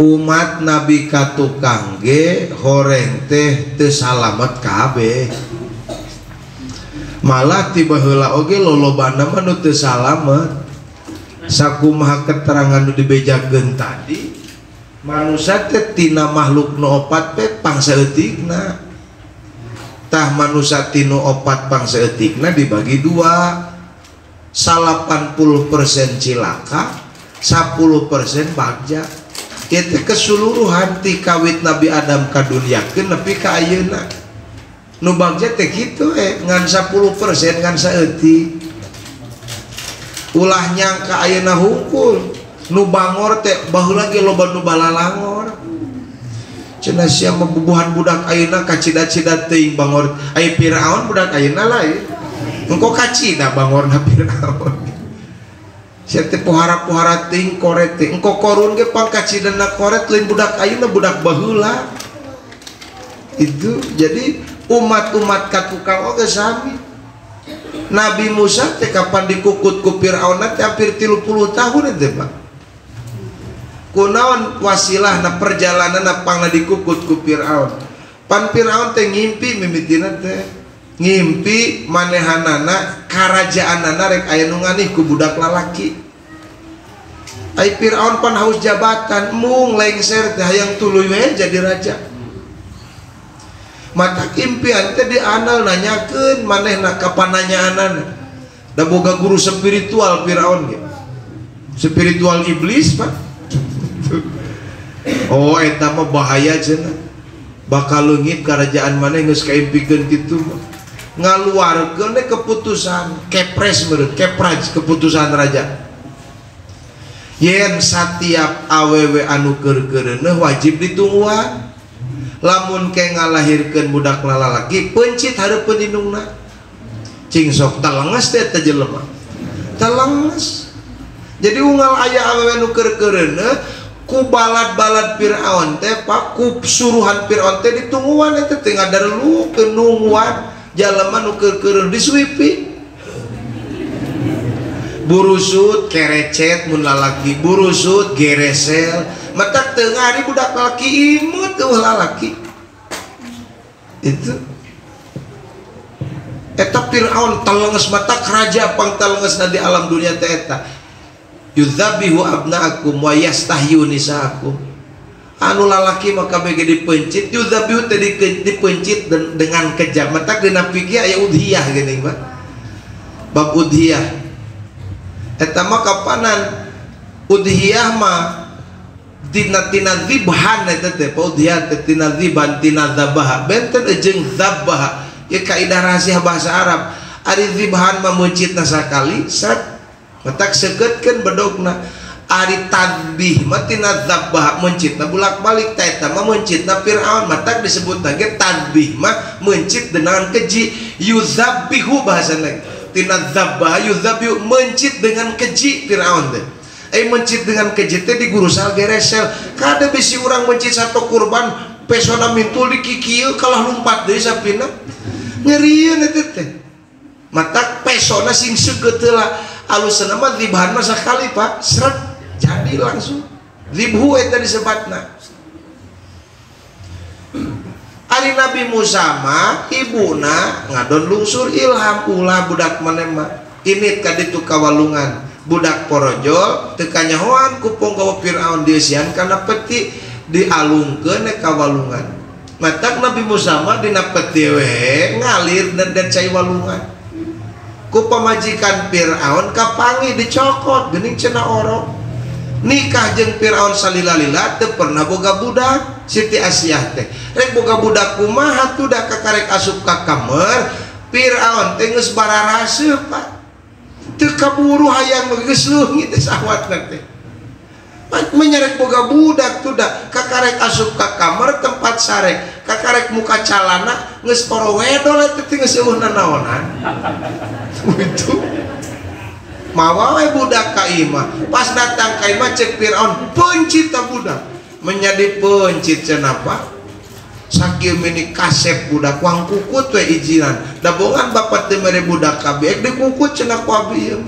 Umat Nabi katukang ge horeng teh teu salamet kabeh. Malah tiba heula oge lolobana mah nu teu salamet. Sakumaha keterangan nu dibejakeun tadi, manusia teh tina makhluk nu opat teh pangsaeutikna. Tah manusia tinu opat pangsaeutikna dibagi dua. 80% cilaka, 10% bagja. Itu keseluruhan ti kawit Nabi Adam ka duniakeun nepi ka ayeuna. Nu bagja teh kitu ngan 10% ngan saeutik. Ulah nyangka ayeuna hungkul. Nu bangor teh baheula ge loba nu balalangor. Cenah sia mah bubuhan budak ayeuna kacida-cida teuing bangor. Aya Firaun budak ayeuna lain. Engko kacida bangorna Firaun. Sia teh pohara-pohara teuing koret teh. Engko korun ge pangkacidana koret lain budak ayeuna budak baheula. Itu jadi umat-umat katukang oge sami. Nabi Musa teh kapan dikukut ku Firaun teh hampir 30 tahun teh Pak. Kunaon wasilahna perjalananna pangna dikukut ku Firaun. Pan Firaun teh ngimpi mimitina teh. Ngimpi manehanana karajaanana rek aya nu nganih ku budak lalaki. Ai Firaun pan haus jabatan, mung lengser teh hayang tuluy we jadi raja. Mata impian teh diandal nanyakeun manehna kapan nanyaanana. Da boga guru spiritual Firaun ge. Spiritual iblis Pak. Oh eta mah bahaya cenah. Bakal leungit karajaan maneh geus kaimpikeun kitu mah. Ngaluarkeun keputusan kepres meureun kepraj keputusan raja. Yen satiap awewe anu keur-keureuneuh wajib ditungguan. Lamun ke ngalahirkeun budak lalaki pencit hareupeun indungna. Cing sok talenges teh teh jelema. Talenges. Jadi unggal aya awewe nu keur-keureuneuh ku balad-balad Firaun teh Pak, ku suruhan Firaun teh ditungguan eta teh ngadarelu nungguan jalema nu keur-keureun disuipi. Burusut kerecet mun lalaki, burusut geresel, matak teu ngari budak lalaki imut eueuh lalaki. Itu eta Firaun talenges matak raja pangtalengesna di alam dunia teh eta. Yudzabihu abnaakum wa yastahyu nisaakum. Anu lalaki maka bege dipencit, yudzabihu teh dipencit dengan kejam. Matak dina fikih aya udhiyah geuning Pak. Bab udhiyah. Eta mah kapanan udhiyah mah tina tina dzibhan eta teh udhiyah teh tina dzibhan tina dzabaha benten jeung dzabaha. Ieu kaidah rahasia bahasa Arab. Ari dzibhan mah meuncitna sakali sat matak sekeutkeun bedogna. Ari tadbih mah tina dzabaha meuncitna bolak-balik ta eta mah meuncitna Firaun matak disebutna ge tadbih mah meuncit dengan keji. Yuzabbihu bahasana tina dzabaha yuzabbihu mencit dengan keji Firaun teh. Mencit dengan keji teh digurusal geresel. Kada bisi urang mencit satu kurban pesona mintul di kikieu kalah lumpat deui sapina. Nyerieun eta teh. Matak pesona sing seukeut heula. Alusna mah dzibhan mah sakali Pak, sret jadi langsung. Dzibhu eta disebatna. Ari Nabi Musa mah ibuna ngadon lungsur ilham ulah budak maneh mah. Init ka ditu ka walungan. Budak porojol teu kanyahoan ku ponggawa Firaun dieusian kana peti dialungkeun ka walungan. Matak Nabi Musa mah dina peti we ngalir dan cai walungan. Ku pamajikan Firaun kapanggih dicokot geuning cenah orok. Nikah jeung Firaun salila-lila teu pernah boga budak Siti Asiyah teh. Rek boga budak kumaha tuh da kakarek asup ka kamar Firaun teh geus bararaseuh Pak. Teu kaburu hayang geus leungit teh sahwatna teh. Menyerek boga budak tuh da kakarek asup ka kamar tempat sare, kakarek muka calana geus porowedol eta teh geus eueuh nanaonan. Itu mawa we budak ka imah. Pas datang ka imah cek Firaun pencit ta budak. Menjadi pencit cenah Pak. Sakieu mini kasep budak wang kukut we izinan. Da bongan bapak teh mere budak kabeh dikukut cenah ku abi ieu.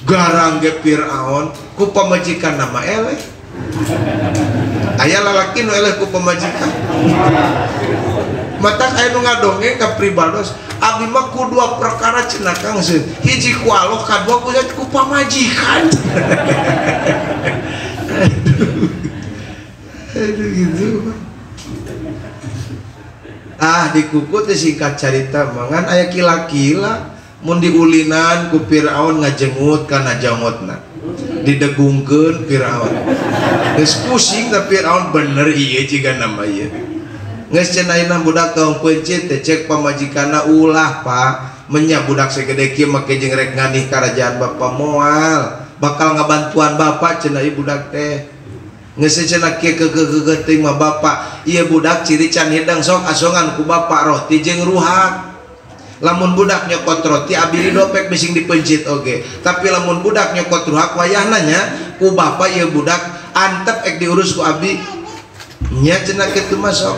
Garang ge Firaun ku pamajikan nama eleh. Aya lalaki nu eleh ku pamajikan. Matak aya nu ngadongeng ka pribados, abdi mah ku dua perkara cenah Kang Seun. Hiji ku Allah, kadua ku pamajikan. Aduh gitu. Ah dikukut singkat carita mangan aya kila-kila mun diulinan ku Firaun ngajengut kana jangotna. Didegungkeun Firaun. Geus pusing da Firaun bener ieu jiga nama ieu. Geus cenah ayeuna budak kaum peuncit teh cek pamajikanna ulah Pak, menya budak segede kieu make jeung rek nganih karajaan bapa moal, bakal ngabantuan bapak cenah ieu budak teh. Geus cenah kieu keukeuh teuing mah bapak, ieu budak ciri can hidang sok asongan ku bapak roti jeung ruhak. Lamun budak nyokot roti abdi dopek bising dipencit oge. Tapi lamun budak nyokot ruhak wayahna nya ku bapak ieu budak antep ek diurus ku abdi. Nya cenah kitu mah sok.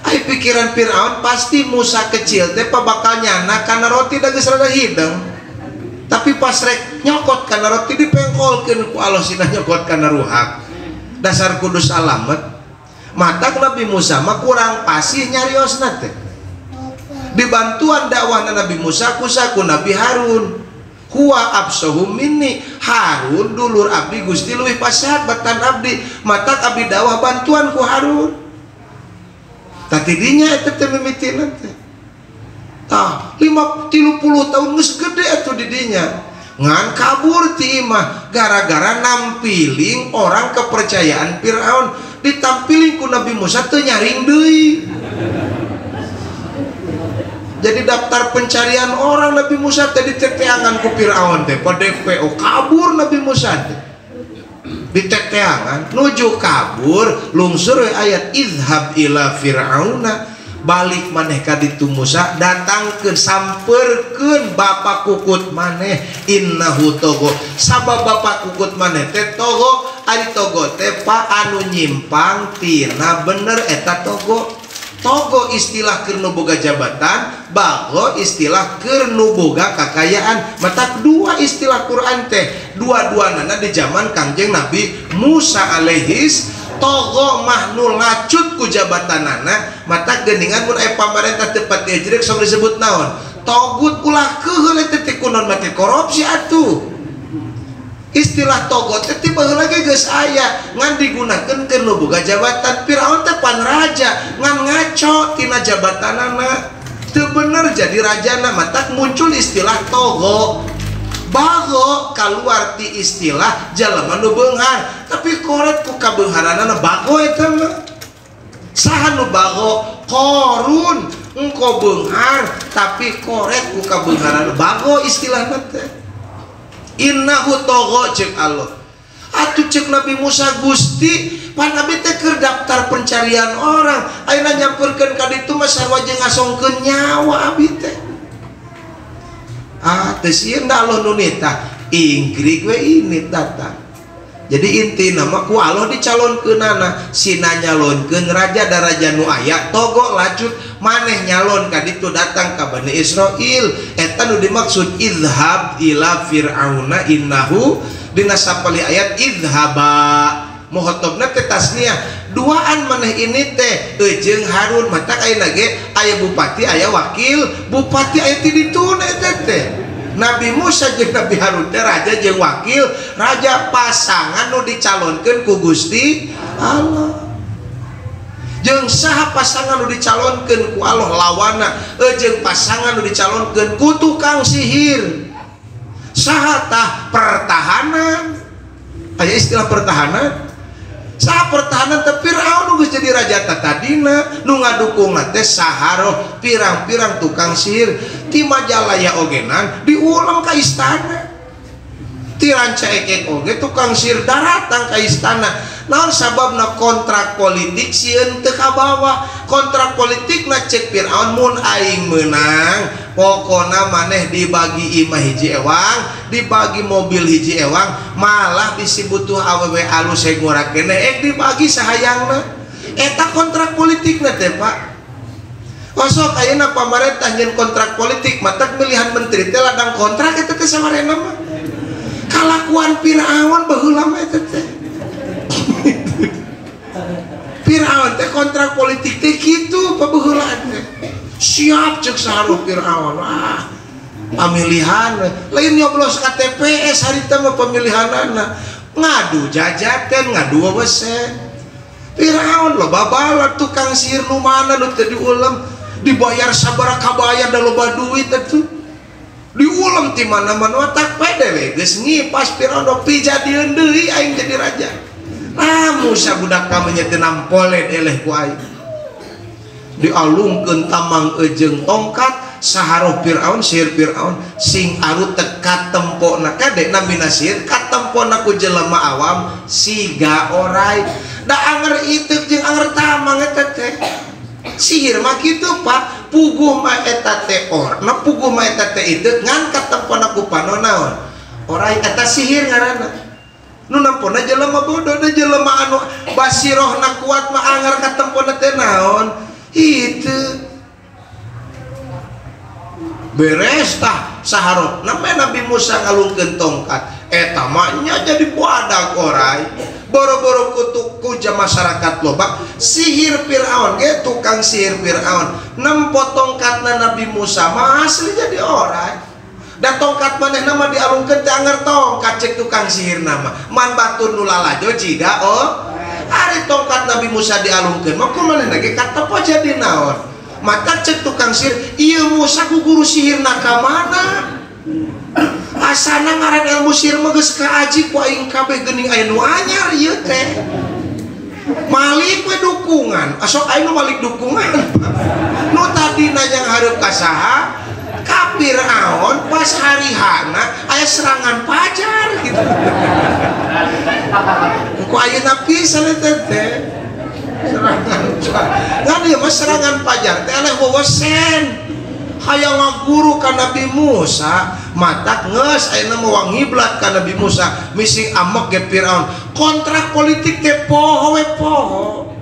Ai pikiran Firaun pasti Musa kecil teh bakal nyana kana roti da geus rada hideng. Tapi pas rek nyokot kana roti dipengkolkeun ku Allah sina nyokot kana ruhak. Dasar kudus alamet. Matak Nabi Musa mah kurang pasih nyariosna teh. Dibantuan dakwah Nabi Musa kusaku Nabi Harun. Huwa absahu minni, Harun dulur abdi Gusti leuwih pasahat batan abdi, matak abdi dakwah bantuan ku Harun. Tah tidinya eta teh mimitina teh. Tah 30 tahun geus gede atuh di dinya. Ngan kabur ti imah gara-gara nampiling orang kepercayaan Firaun, ditampiling ku Nabi Musa teu nyaring deui. Jadi daftar pencarian orang Nabi Musa teh diteteangan ku Firaun teh, PDPO kabur Nabi Musa teh. Diteteangan nuju kabur lungsur we ayat idhab ila fir'auna, balik maneh ka ditu Musa datangkeun sampeurkeun bapak kukut maneh innahu togo, sabab bapak kukut maneh teh togo, ari togo teh pa anu nyimpang tina bener eta togo. Togo istilah keur nu boga jabatan, bago istilah keur nu boga kakayaan. Matak dua istilah Quran teh, dua-duanana di zaman Kangjeng Nabi Musa alaihis. Togo mah nu lacut ku jabatanana, matak geuningan mun aya pamarentah teu pati jerek sok disebut naon? Togut ulah keuheul eta teh kunaon mati korupsi atuh. Istilah togo teh ti baheula ge geus aya, ngan digunakeun keur nu boga jabatan. Firaun teh pan raja, ngan ngaco tina jabatanana. Teu bener jadi rajana, matak muncul istilah togo. Bago kaluar ti istilah jalema nu beunghar, tapi koret ku kabeungharanana bago eta mah. Saha nu bago? Korun, engko beunghar tapi koret ku kabeungharanana bago istilahna teh. Innahu togo cek Allah. Atuh cek Nabi Musa Gusti, pan Nabi teh keur daftar pencarian orang, ayeuna nyamperkeun ka ditu mah sarua jeung ngasongkeun nyawa abi teh. Ah teu sieun da Allah nu nitah, ingkrik we ini datang. Jadi intina mah ku Allah dicalonkeunana, sina nyalonkeun raja da raja nu aya togo lacut maneh nyalon ka ditu datang ka Bani Israil. Eta nu dimaksud idhab ila fir'auna innahu dina sapali ayat idhaba muhotobna teh tasniah duaan maneh ini teh jeung Harun. Matak ayeuna ge aya bupati aya wakil bupati aya ti dituna eta teh. Nabi Musa jeung Nabi Harun teh raja jeung wakil raja, pasangan nu dicalonkeun ku Gusti Allah. Jeung saha pasangan nu dicalonkeun ku Allah lawana, jeung pasangan nu dicalonkeun ku tukang sihir. Saha tah pertahanan, aya istilah pertahanan. Saha pertahanan teh Firaun nu geus jadi raja tatadina, nu ngadukungna teh saharoh pirang-pirang tukang sihir. Ti Majalaya ogenan diulang ka istana. Ti Rancaekek oge tukang sihir daratang ka istana. Naon sababna kontrak politik sieun teu kabawa. Kontrak politikna cek Firaun mun aing meunang pokona maneh dibagi imah hiji ewang, dibagi mobil hiji ewang, malah bisi butuh awewe alus ngora keneh dibagi sahayangna. Eta kontrak politikna teh Pak. Osok ayeuna pamarentah nyeun kontrak politik, matak milihan menteri teh ladang kontrak eta teh sawarena mah. Kalakuan Firaun baheula mah eta teh. teh kontrak politik teh kitu pabeuheulaan teh. Siap cek saharuh Fir'aun. Ah, pamilihan lain nyoblos ka TPS harita mah pemilihanana. Ngadu jajaten, ngadu wewesen. Fir'aun loba bala tukang sihir nu mana nu teu diulem, dibayar sabaraha kabayar da loba duit atuh. Diulem ti mana-mana tak pede we geus ngipas Fir'aun pijadieun deui aing jadi raja. Nah Musa budak kami nya teu nampolen eleh ku aing. Dialungkeun tamang ejeung tongkat saharoh Fir'aun sihir Fir'aun sing aru teka tempona kade namina sihir katempona ku jelema awam siga orai da anger iteuk jeung anger tamang eta teh sihir mah kitu Pak puguh mah eta teh orna puguh mah eta teh iteuk ngan katempona ku pano naon orai eta sihir ngaranna nu nampona jelema bodoh da jelema anu basirohna kuat mah anger katempona teh naon itu beres tah saharoh namanya Nabi Musa ngalungkeun tongkat eta mah nya jadi buadak orai boro-boro kutuk ku masyarakat loba sihir Fir'aun ge tukang sihir Fir'aun nempo tongkatna Nabi Musa mah asli jadi orai da tongkat manehna mah dialungkeun teh anger tongkat cek tukang sihir nama man batur nu lalajo jiga oh ari tongkat Nabi Musa dialungkeun mah kumaha ge katepo jadi naon mata cek tukang sihir ieu Musa ku guru sihirna ka mana asana ngaran ilmu sihir mah geus kaaji ku aing kabeh geuning aya nu anyar ieu teh malik we dukungan asok aing nu malik dukungan nu tadina yang hareup ka saha ka Fir'aun pas hari hana aya serangan pajar gitu ku ayeuna pisan eta teh serangan ngan ieu mah serangan pajar teh eleh wewesen hayang ngaguru ka Nabi Musa matak geus ayeuna mah wangiblat ka Nabi Musa mising amek ge Fir'aun kontrak politik teh poho we poho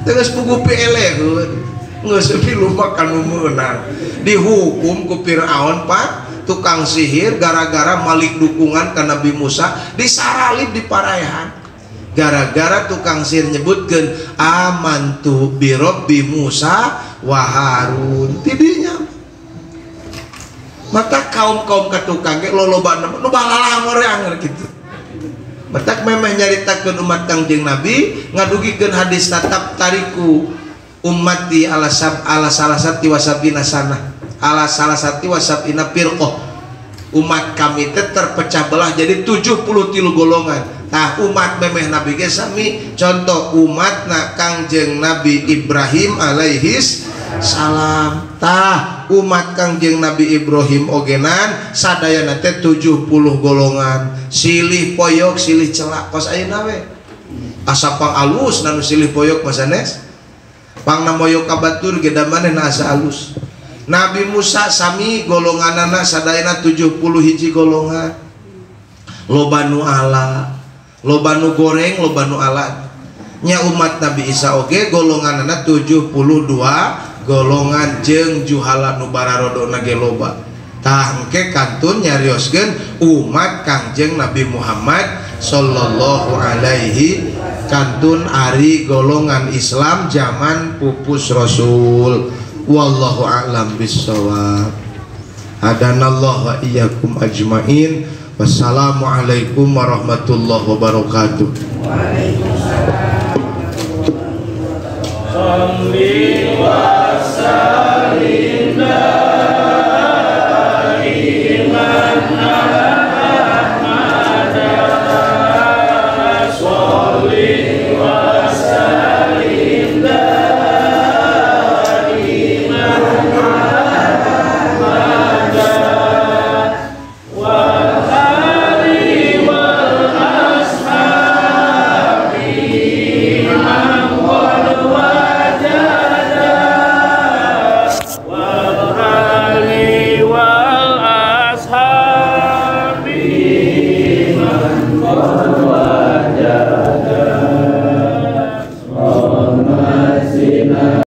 teh geus puguh pieleheun geus pilumak kanu meunang dihukum ku Fir'aun Pak tukang sihir gara-gara malik dukungan ka Nabi Musa disaralib di paraehan gara-gara tukang sihir nyebutkeun amantu birabbi Musa wa Harun tidinya mata kaum-kaum katukang ge lolobana nu balalangor anger kitu matak memeh nyaritakeun umat Kangjeng Nabi ngadugikeun hadis tatap tariku ummati ala sab ala salasati wasabina sanah ala salasati wasabina firqah umat kami teh terpecah belah jadi 73 golongan. Tah umat memeh Nabi ge sami contoh umatna Kangjeng Nabi Ibrahim alaihis salam. Tah umat Kangjeng Nabi Ibrahim ogenan sadayana teh 70 golongan silih poyok silih celak kos ayeuna we asa pang alus nu silih poyok mah sanes pangna moyok ka batur ge da manehna asa alus. Nabi Musa sami golonganana sadayana 71 golongan loba nu ala loba nu goreng loba nu ala nya umat Nabi Isa oge golonganana 72 golongan jeung juhala nu bararodona ge loba tah engke kantun nyarioskeun umat Kangjeng Nabi Muhammad sallallahu alaihi kantun ari golongan Islam zaman pupus Rasul. Wallahu a'lam bissawab. Hadanallahu wa iyyakum ajmain. Wassalamualaikum warahmatullahi wabarakatuh. Waalaikumsalam.